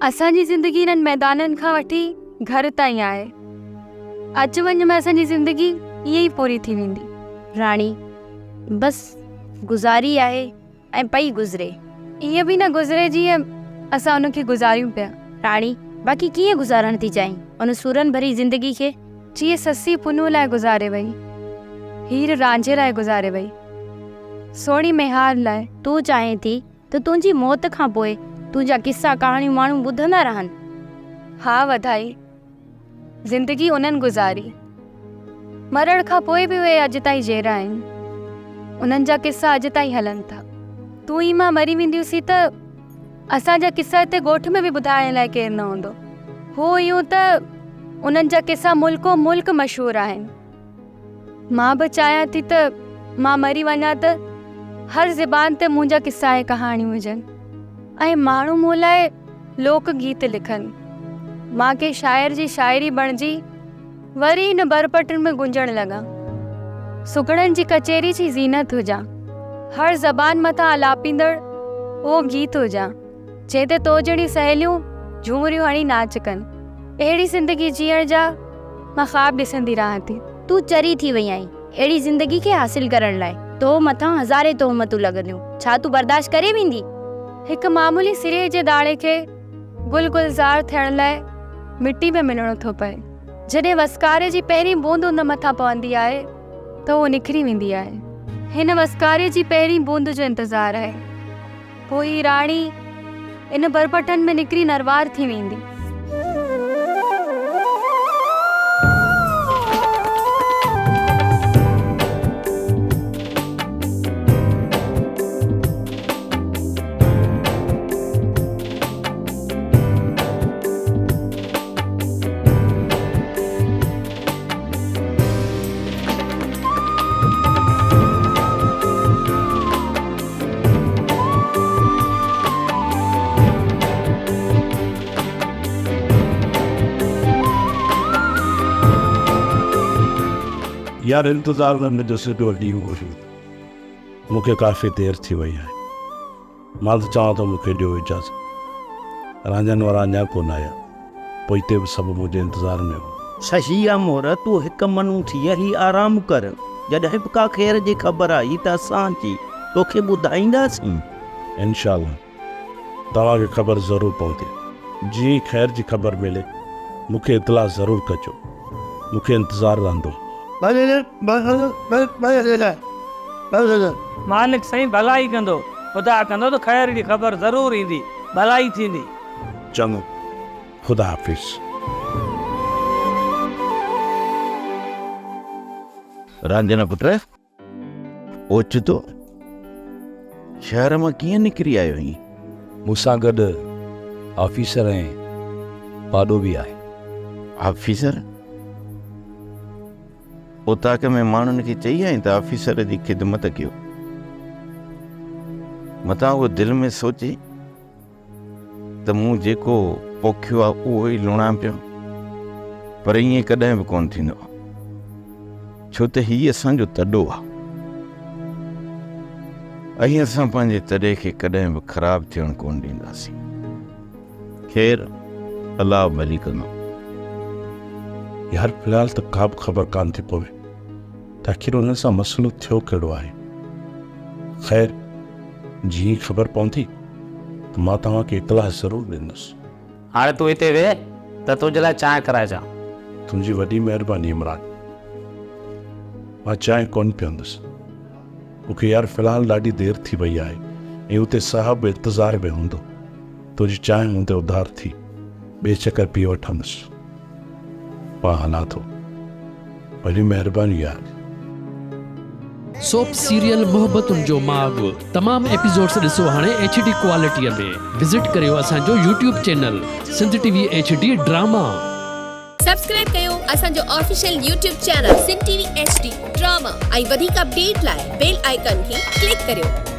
اسان جي زندگي انهن ميدانن کان وٺي گهر تائين آهي. اچ وڃ ۾ اسان جي زندگي ائين ئي پوري ٿي ويندي. راڻي، بس گذاري آهي ۽ پئي گذري. ائين به نه گذري جيئن اسان ان کي گذاريون پيا. راڻي، باقي ڪيئن گذارڻ ٿي چاهين ان سورن ڀري زندگي کي؟ جيئن سسي پنهون لاء گذاري وئي. هير رانجهي لاء گذاري وئي. سهڻي ميهار لاء. تون چاهين ٿي ته تنهنجي موت کان پوء تنهنجا قصا ڪهاڻيون ماڻهو ٻڌندا رهن. ها وڌائي زندگي انهن گذاري. مرڻ کان پوء به اهي اڄ تائين جيئرا آهن. انهن جا قصا اڄ تائين هلن ٿا. تون ۽ مان مري وينديونسين ته اسان جا قصا هتي ڳوٺ ۾ به ٻڌائڻ لاء ڪير نه هوندو. هو ايون ته انهن جا قصا ملڪو ملڪ مشهور آهن. مان به چاهيان ٿي ته مان مري وڃان ته هر زبان تي منهنجا قصا ۽ ڪهاڻيون هجن ۽ ماڻهو مون لاء لوڪ گيت لکن. مان ڪنهن شاعر جي شاعري بڻجي وري هن برپٽن ۾ گونجڻ لڳان. سگهڙن جي ڪچهري جي زينت هجان. هر زبان مٿان الاپيندڙ اهو گيت هجان. جنهن تي تو جهڙيون سهيليون جهومريون هڻي ناچ ڪن. اهڙي زندگي جيئڻ جا مان خواب ڏسندي رهان ٿي. تون چري ٿي وئي آهين. اهڙي زندگي کي حاصل ڪرڻ لاء تو مٿان هزارين تهمتون لڳنديون. ڇا تون برداشت ڪري ويندي؟ هڪ معمولي سريهه جي داڻي کي گل گلزار ٿيڻ لاء مٽي ۾ ملڻو ٿو پئي. جڏهن وسڪاري جي پهرين بوند ان مٿان پوندي آهي ته هوء نکري ويندي آهي. هن وسڪاري جي پهرين بوند جو انتظار آهي. پوء هي راڻي ان برپٽن ۾ نڪري نروار ٿي ويندي. يار انتظار ۾ منهنجو سڄو ڏينهن گذري ويو. مون کي ڪافي دير ٿي وئي آهي. مان ته چوان ٿو مون کي ڏيو اجازت. رانجهن وارا اڃا ڪونه آيا. پوئتي به سڀ منهنجي انتظار ۾ هئا. صحيح آ مور، تون هڪ منو ٿي هي آرام ڪر. جڏهن به ڪا خير جي خبر آئي ته اسان اچي توکي ٻڌائينداسين. انشاء الله توهان کي خبر ضرور پوندي. جيئن ئي خير جي خبر ملي مون کي اطلاع ضرور ڪجو. مون کي انتظار رهندو. مالڪ سائين ڀلائي ڪندو. خدا ڪندو ته خير جي خبر ضرور ايندي. ڀلائي ٿيندي. چڱو خدا حافظ. رانجهن پٽ، اوچتو شهر مان ڪيئن نڪري آيو آهين؟ مون سان گڏ آفيسر ۽ پاڏو به آهي. آفيسر؟ اوطاق ۾ ماڻهن کي چئي آئين ته آفيسر جي خدمت ڪيو. متان هو دل ۾ سوچي ته مون جيڪو پوکيو آهي اهو ئي لڻان پيو. پر ائين ڪڏهن به ڪونه ٿيندو، ڇو ته هي اسان جو تڏو آهي ۽ اسان پنهنجي تڏي کي ڪڏهن به خراب ٿيڻ ڪونه ڏينداسين. خير الله ڀلي ڪندو. يار في الحال ته ڪا به خبر ڪانه ٿي پوي ته آخر انهن سان مسئلو ٿيو ڪهڙو آهي. خير جيئن ئي خبر پوندي ته مان توهان کي اطلاع ضرور ڏيندس. هاڻي تون هتي ويهه ته تنهنجي لاء چانهه ڪرائي اچان. تنهنجي وڏي مهرباني عمران. مان چانهه ڪونه پيئندس. مون کي يار في الحال ڏاڍي دير ٿي وئي آهي ۽ اتي صاحب به انتظار ۾ هوندو. تنهنجي چانهه مون تي اڌار ٿي. ٻئي چڪر پي وٺندس. مان هلان ٿو. وڏي مهرباني يار. سوپ سيريل محبتن جو ماڳ تمام ايپيسوڊس ڏسو هاڻي ايڇ ڊي ڪوالٽي ۾ وزٽ ڪريو اسان جو YouTube channel Sindh T V H D drama. Subscribe ڪيو اسان جو official YouTube channel Sindh T V H D drama ۽ وڌيڪ اپڊيٽ لاء بيل آئيڪان کي ڪلڪ ڪريو.